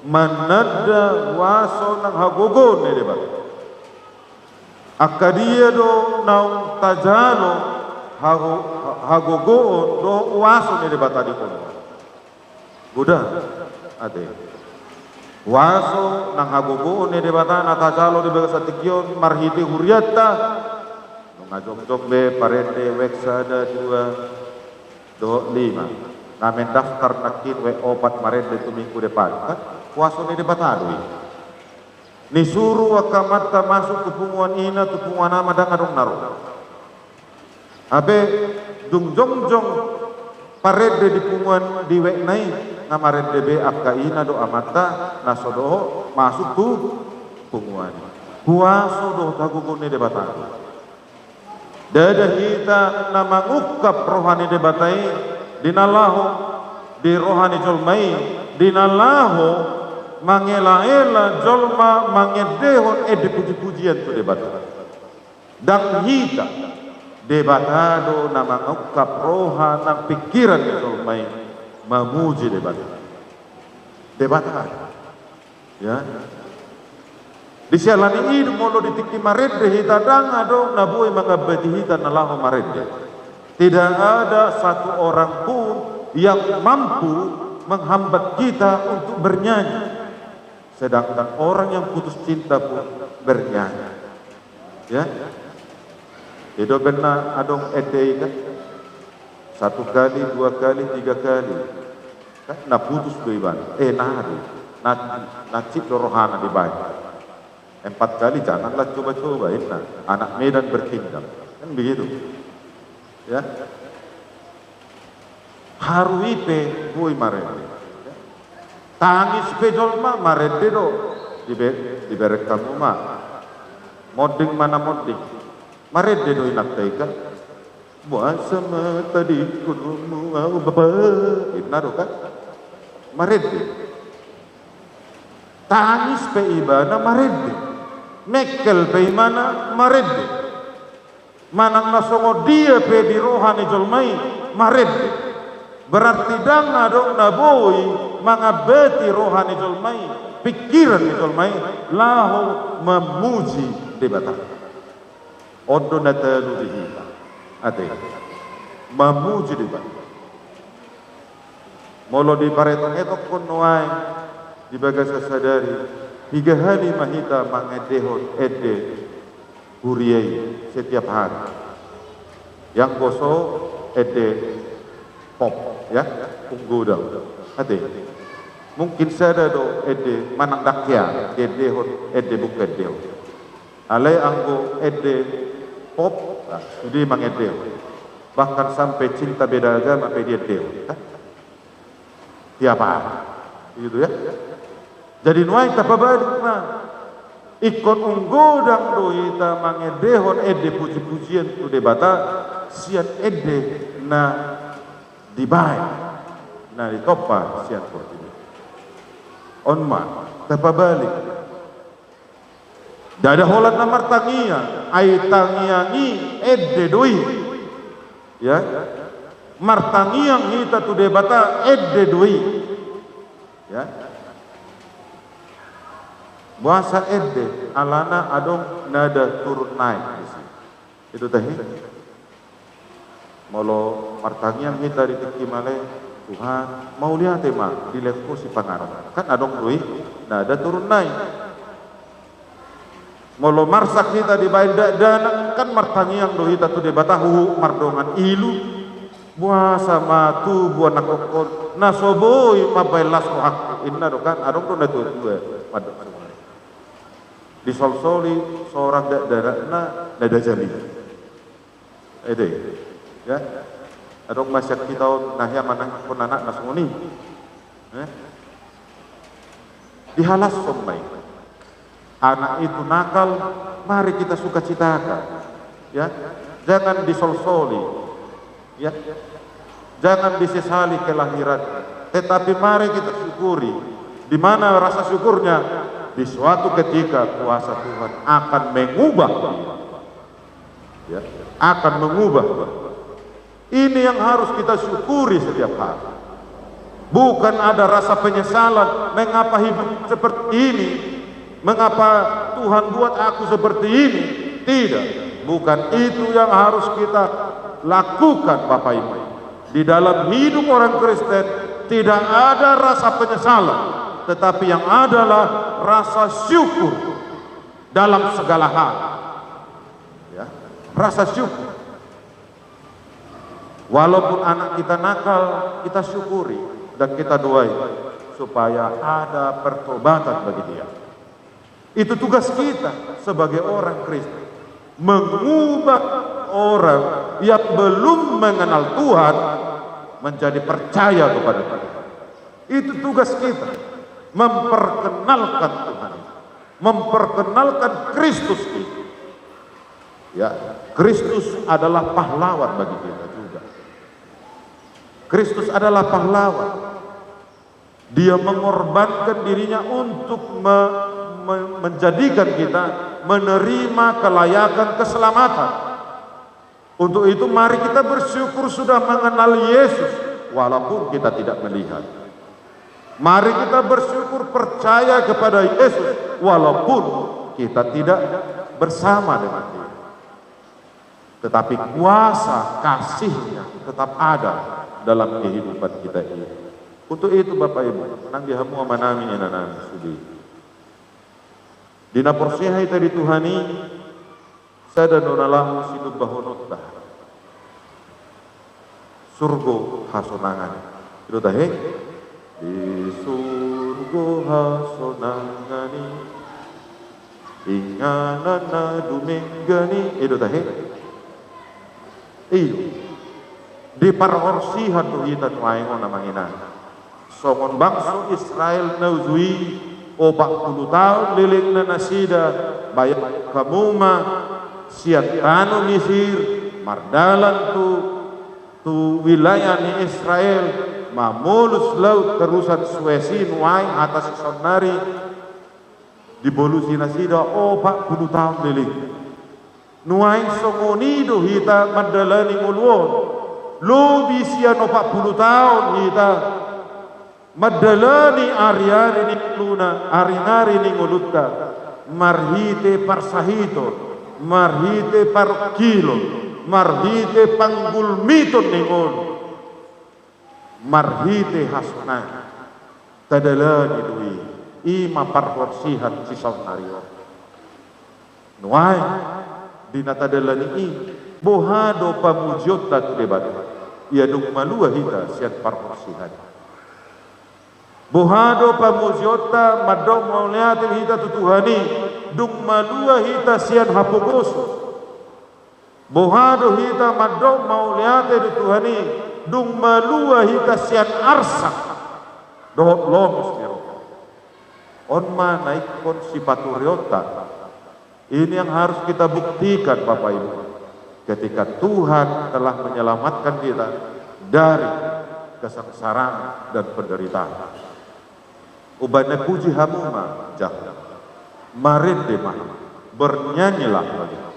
Mananda huaso nang hagogoon ni Debata. Angka dia do naung tajalo hago-, hagogoon dohot huaso ni Debata di hita on? Godang, ate. Huaso nang hagogoon ni Debata na tajalo di bagasan tingki on marhite hurianta. Nunga jongjong be parende wek sada, dua, dohot lima. Na mendaftar nangkin wek opat marende tu minggu depan, kan? Huaso ni Debata do i. Nisuru angka amanta masuk tu punguan ina, tu punguan ama, ndang adong na ro. Hape dung jongjong parende di punguan di wekna i, nga marende be angka ina dohot amanta na so dohot masuk tu punguan i. Huaso dohot hagogoon ni Debata do. Ndada hita na mangungkap roha ni Debata i di na laho di roha ni jolma i, di na laho mangelaela jolma mangendehon ende pujipujian tu Debata. Ndang hita, Debata do na mangungkap roha nang pingkiran ni jolma i mamuji Debata. Debata. Ya. Di siala ni i do molo di tingki marende hita ndang adong na boi mangambati hita na laho marende. Tidak ada satu orang pun yang mampu menghambat kita untuk bernyanyi. Sedangkan orang yang putus cinta pun bernyanyi. Ya. I do umbahen na adong ende i kan. Satu kali, dua kali, tiga kali. Kan na putus do ibana. Eh, na do. Na, na cik do rohana dibaen. Empat kali janganlah coba-coba, inna. Anak Medan bertindak. Kan begitu. Ya. Haru i pe boi marende. Tangis pe jolma marende do. Dibe-, dibereng hamu ma. Monding ma na monding. Marende do inanta i kan. Boasa ma tadingkonmu ahu bapa. Inna do kan. Marende. Tangis pe ibana marende. Mengkel pe ibana marende. Manang na songon dia pe di roha ni jolma i marende. Berarti ndang adong na boi mangambati roha ni jolma i. pikiran ni jolma i laho mamuji Debata. On do na talu di hita. Ate. Mamuji Debata. Molo diparetong-etongkon nuaeng di bagasan sadari, piga hali ma hita mangendehon ende huria i setiap hari. Yang goso ende pop, ya, unggodang. Ate. Mungkin sada do ende manang dang hea diendehon ende bungka ende on. Alai anggo ende pop, nah, sude mangendehon. Bahkan sampai cinta beda agama pe diendehon, kan? Tiap hari. Begitu, ya. Jadi nuaeng tapabalik ma. Ingkon unggodang do hita mangendehon ende puji-pujian tu Debata sian ende na dibaen, na ditompa sian portibi. On ma, tapabalik. Ndada holan na martangiang, ai tangiang i ende do i. Ya. Martangiang hita tu Debata ende do i. Ya. Boasa ende, alana adong nada turun naik di sini. Itu teh. Molo martangiang hita di tingki male, Tuhan, mauliate ma dilehon Ho sipanganon. Kan adong do i nada turun naik. Molo marsak hita dibaen dakdanak, kan martangiang do hita tu Debata huhut mardongan ilu. Boasa ma tubu anakkonhon na so boi mambaen las rohangku, inna do kan, adong do na tua-tua mandok songon i. Disolsoli sorang dakdanakna nada jali. Ede, ya. Adong ma sian hita on na hea manangihon anakna songon i. Eh? Dihalashon ma i. Anak itu nakal, mari kita sukacitakan. Ya. Jangan disolsoli. Ya. Jangan disesali kelahiran. Tetapi mari kita syukuri. Di mana rasa syukurnya? Di suatu ketika kuasa Tuhan akan mengubah dia. Ya, akan mengubah. Ini yang harus kita syukuri setiap hari. Bukan ada rasa penyesalan, mengapa hidup seperti ini, mengapa Tuhan buat aku seperti ini. Tidak, bukan itu yang harus kita lakukan, Bapak Ibu. Di dalam hidup orang Kristen tidak ada rasa penyesalan, tetapi yang adalah rasa syukur dalam segala hal. Ya, rasa syukur. Walaupun anak kita nakal, kita syukuri dan kita doai supaya ada pertobatan bagi dia. Itu tugas kita sebagai orang Kristen, mengubah orang yang belum mengenal Tuhan menjadi percaya kepada Tuhan. Itu tugas kita, memperkenalkan Tuhan, memperkenalkan Kristus itu. Ya, Kristus adalah pahlawan bagi kita juga. Kristus adalah pahlawan. Dia mengorbankan dirinya untuk me-, me-, menjadikan kita menerima kelayakan keselamatan. Untuk itu, mari kita bersyukur sudah mengenal Yesus, walaupun kita tidak melihat. Mari kita bersyukur percaya kepada Yesus, walaupun kita tidak bersama dengan Dia. Tetapi kuasa kasih-Nya tetap ada dalam kehidupan kita ini. Untuk itu, Bapak Ibu, nang di hamu amanami, inanami, sude. Di na porsea hita di Tuhan i, sada do na laho sinumbahononta. Surgo hasonangan i. I do tahe? Di surgo hasonangan i, inganan na dumenggan i. I do tahe? I do. Diparorsihan do hita nuaeng on, amang inang. Songon bangso Israel na uju i, opat pulu taon lelengna nasida, baen hamu ma, sian tano Misir, mardalan tu, tu wilayah ni Israel, mamolus laut terusan Suez i, nuaeng hata sisonari, dibolusi nasida opat pulu taon leleng. Nuaeng songon i do hita mandalani ngolu on. Lobi sian opat pulu taon hita Mandalani ari-ari ni ngoluna, ari-ari ni ngolunta, marhite parsahiton, marhite parungkilon, marhite panggulmiton ni ngolu, marhite hasonangan, tadalani do i, i ma parhorsihan sisaonnari on. Nuaeng, di na tadalani i, boha do pamujionta tu Debata, ia dung malua hita sian parhorsihan. Boha do pamujionta mandok mauliate hita tu Tuhan i, dung malua hita sian hapogoson. Boha do hita mandok mauliate tu Tuhan i, dung malua hita sian arsak dohot lomos ni roha. On ma na ingkon sipaturionta. Ini yang harus kita buktikan, Bapak Ibu, ketika Tuhan telah menyelamatkan kita dari kesengsaraan dan penderitaan. Umbahen na puji hamu ma Jahowa, marende ma hamu, bernyanyilah bagi Tuhan.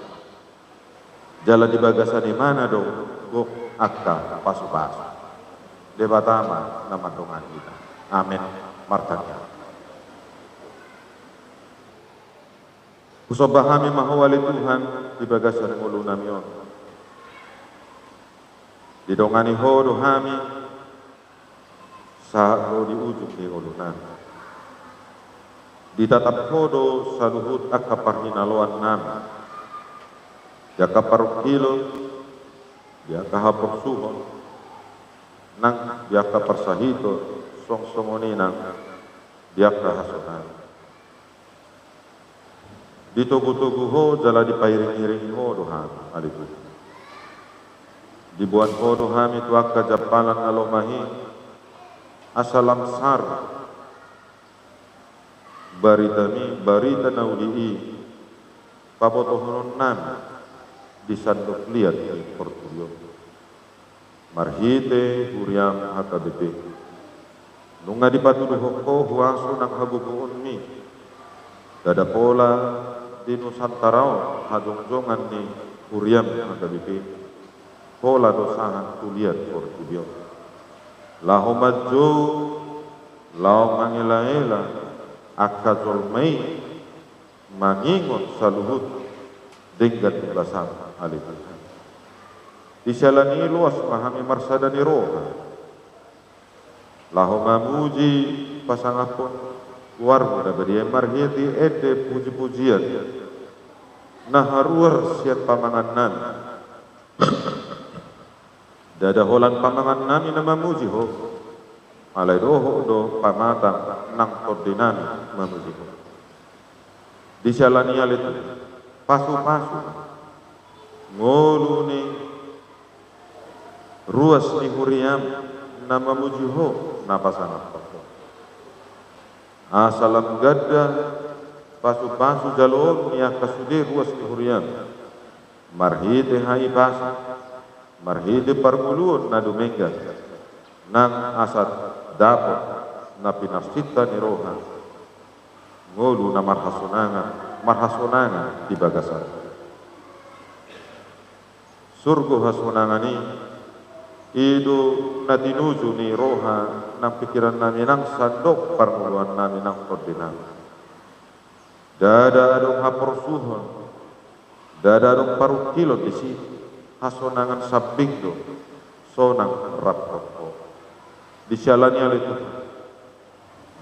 Jala di bagasan ibana do gok angka pasupasu. Debata ma na mandongani hita. Amen. Martangiang. Husomba hami ma Ho ale Tuhan di bagasan ngolunami on. Didongani Ho do hami sahat ro di ujung ni ngolunami. Ditatap Ho do saluhut angka parhinaloannami, di angka parungkilon, di angka haporsuhon, nang di angka parsahiton, songon songon i nang di angka hasonangan. Ditogu-togu Ho jala dipairing-iring Ho do hami, ale Tuhan. Diboan Ho do hami tu angka jampalan na lomak i, asa lam sahat baritami, barita na uli i pabotohononnami di sandok liat ni portibi on. Marhite huriam H K B P, nunga dipatuduhon Ho huaso nang hagogoonmi, ndada pola di Nusantara on hajongjongan ni huriam H K B P, pola do sahat tu liat portibi on. Laho manjou, laho mangelaela angka jolma i, mangingot saluhut denggan ni basam, ale Tuhan. Di siala ni i loas ma hami marsada ni roha laho mamuji, pasangaphon goarmu na badia marhite ende puji-pujian na haruar sian pamangannami. Ndada holan pamangannami na mamuji Ho, alai dohot do pamatang nang tondinami mamuji Ho. Di siala ni i ale Tuhan, pasupasu ma ngolu ni ruas ni huriam na mamuji Ho, na pasangaphon Ho. Asa lam ganda pasupasu jaloon ni angka sude ruas ni huriam, marhite hahipason, marhite parngoluon na dumenggan, nang asa dapot na pinarsinta ni roha, ngolu na marhasonangan, marhasonangan di bagasan surgo hasonangan i. I do na tinuju ni roha nang pingkirannami nang sandok parngoluonnami nang tondinami. Ndada adong haporsuhon, ndada adong parungkilon disi, hasonangan sambing do sonang rap dohot Ho. Di siala ni i ale Tuhan,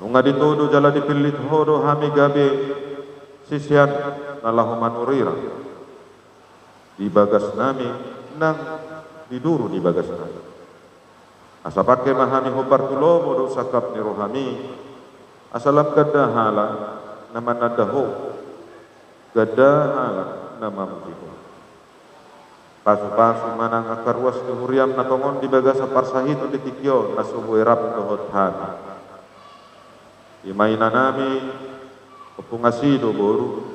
nunga ditodo jala dipillit Ho do hami gabe sisean na laho manurirang di bagasnami nang di duru ni bagasnami. Asa pangke ma hami hombar tu lomo dohot sangkap ni rohami, asa lam ganda halak na mananda Ho, ganda halak na mamuji Ho. Pasupasu ma nang angka ruas ni huriam na tongon di bagasan parsahiton di tingki on na so boi rap dohot hami. I ma inanami, Ompu Ngasido boru,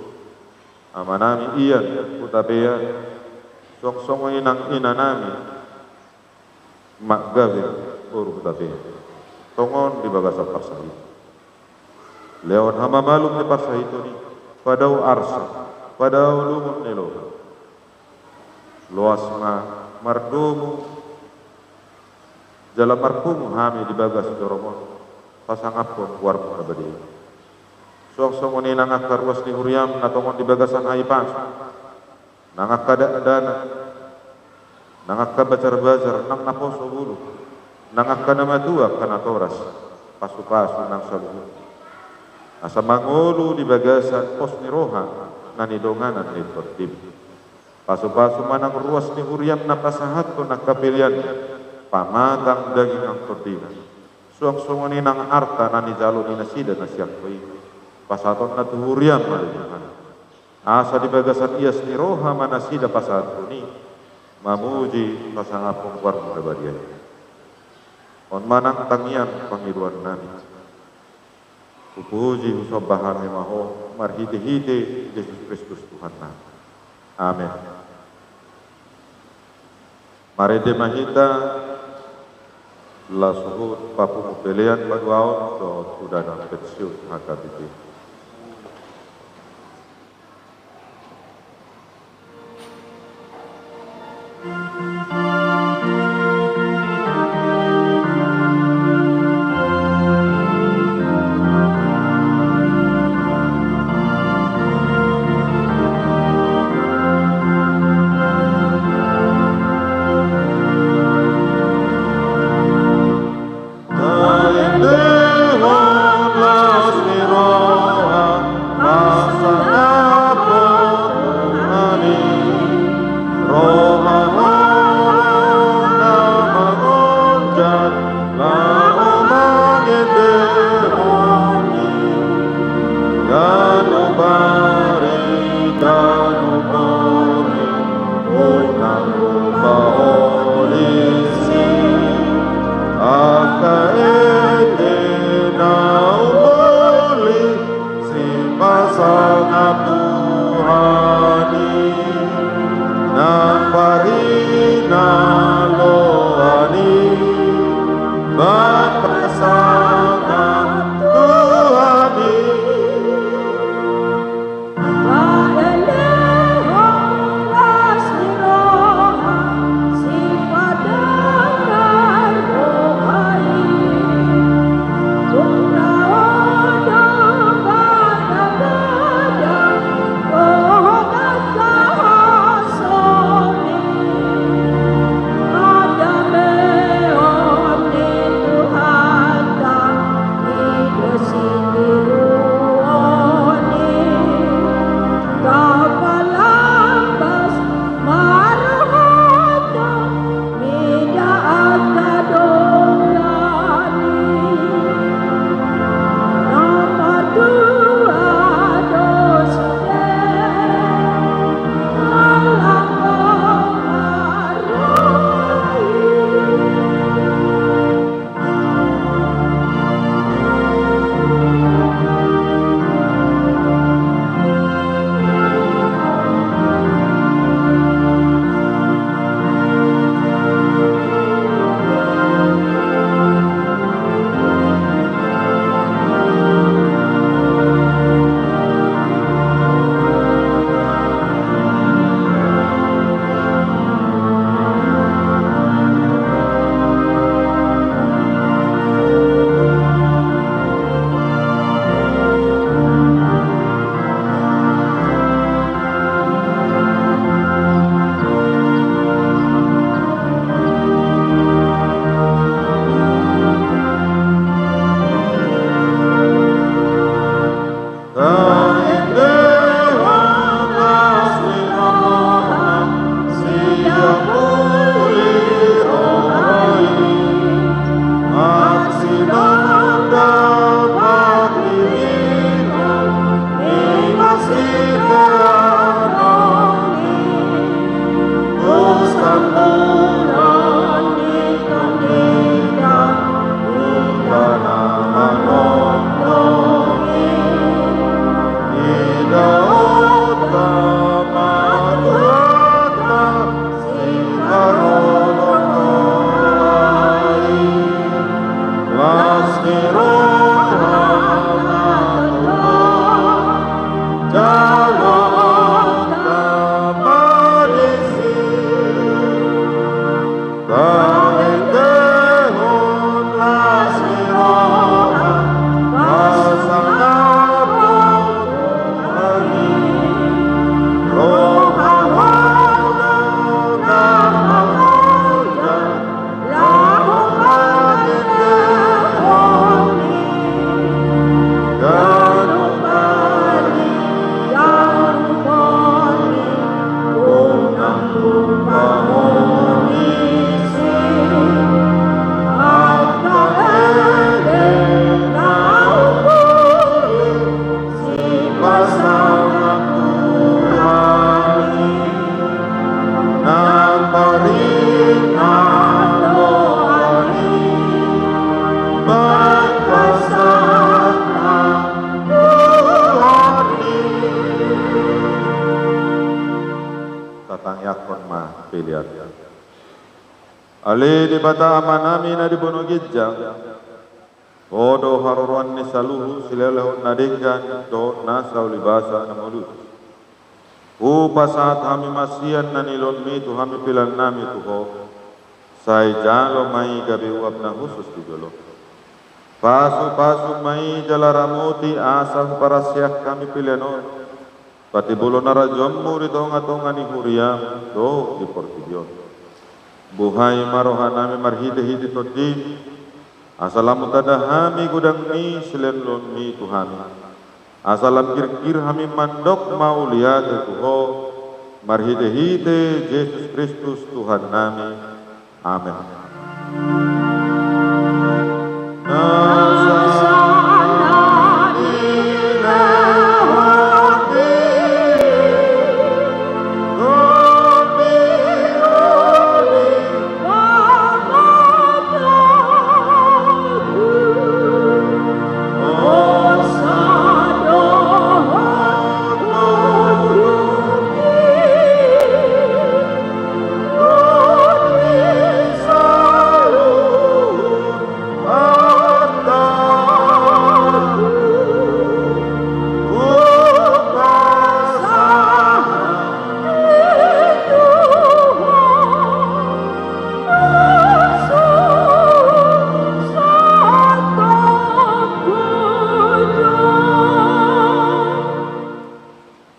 amanami Ian Hutapea, songon songon i nang inanami Mak Gabe boru Hutapea, tongon di bagasan parsahiton. Lehon hamamalum ni parsahiton i, padao arsak, padao lungun ni loha. Loas ma mardomu jala marpungu hami di bagas joro-Mu on. pasangaphon goarmu na badia i. Suang songon i nang angka ruas ni huriam na tongon di bagasan hahipason, nang angka dakdanak, nang angka bajarbajar, nang naposo bulung, nang angka na matua, angka natoras, pasupasu nang saluhutna, asa mangolu di bagasan pos ni roha na nidonganan ni tondim. Pasupasu ma nang ruas ni huriam na pasahathon angka pelean, pamatang daging nang tondina. Suang songon i nang arta na nijalo ni nasida na sian Ho i, pasahatonna tu huriam ma, ale Tuhan. Asa di bagasan ias ni roha ma nasida pasahathon i mamuji pasangaphon goarmu na badia i. On ma nang tangiang pangidoannami. Hupuji, husomba hami ma Ho marhitehite Jesus Kristus Tuhannami. Amen. Marende ma hita, laos huhut papungu pelean paduahon dohot tu dana pensiun H K B P. Hon ma pelean. Ale Debata Amanami na di banua ginjang, Ho do haroroan ni saluhut silehonlehon na denggan dohot nasa ulibasa na mauliutus. Hupasahat hami ma sian na nilehonmi tu hami peleannami tu Ho. Sai jalo ma i gabe uap na hushus di jolo. Pasupasu ma i jala ramoti asa huparasiak hami pelean on, patimbulhon harajaonmu di tongatonga ni huriam dohot di portibi on. Buhai ma rohanami marhitehite Tondim, asa lam hutanda hami godang ni silehonlehonmi tu hami. Asa lam girgir hami mandok mauliate tu Ho, marhitehite Jesus Kristus Tuhannami. Amen.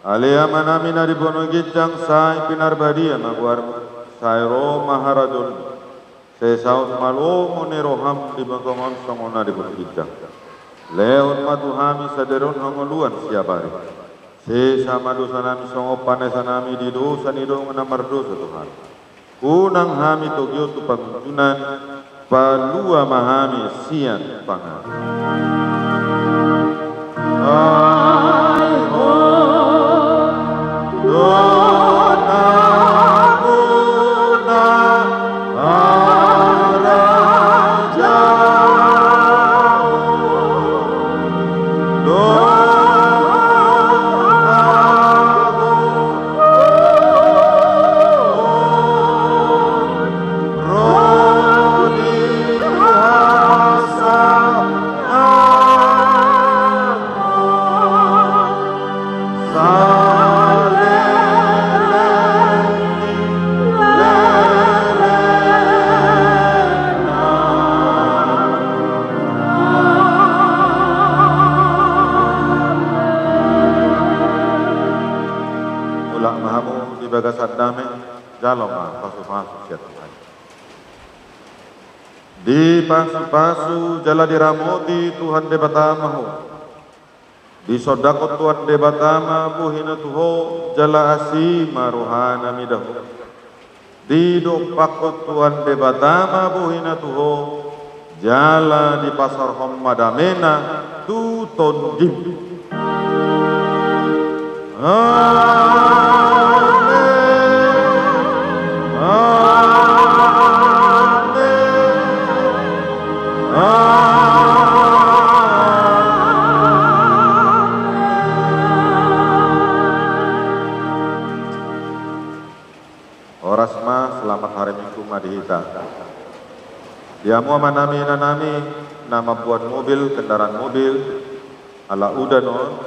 Ale Amanami na di banua ginjang, sai pinarbadia ma goarmu, sai ro ma harajaonmu, sai saut ma lomo ni roham di banua tonga on songon na di banua ginjang. Lehon ma tu hami sadari on hangoluan siapari. Sesa ma dosanami songon panesanami di dosa ni dongan na mardosa tu hami. Unang hami togihon tu pangunjunan, palua ma hami sian pangago. Ai Ho do nampuna harajaon dohot ro di hasangapon saleleng ni lelengna. Mulak ma hamu di bagasan dame, jalo ma pasupasu sian Tuhan. Dipasupasu jala diramoti Tuhan Debata ma ho. Disondangkon Tuhan Debata ma bohina tu ho, jala asi ma rohana mida ho. Didompakkon Tuhan Debata ma bohina tu ho, jala dipasaorhon ma damena tu tondim. Amen. Amen. Amen. Horas ma, selamat hari Minggu ma di hita. Di hamu amanami inanami na mamboan mobil, kendaraan mobil, ala udan on,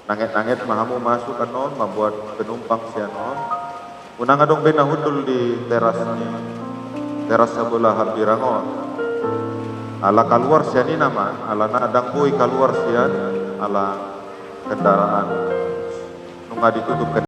nanget-nanget ma hamu masuk annon, mamboan penumpang sian on. Unang adong be na hundul di teras ni, teras sabola hambirang on. Ala kaluar sian i nama, ala na ndang boi kaluar sian, ala kendaraan. Nunga ditutup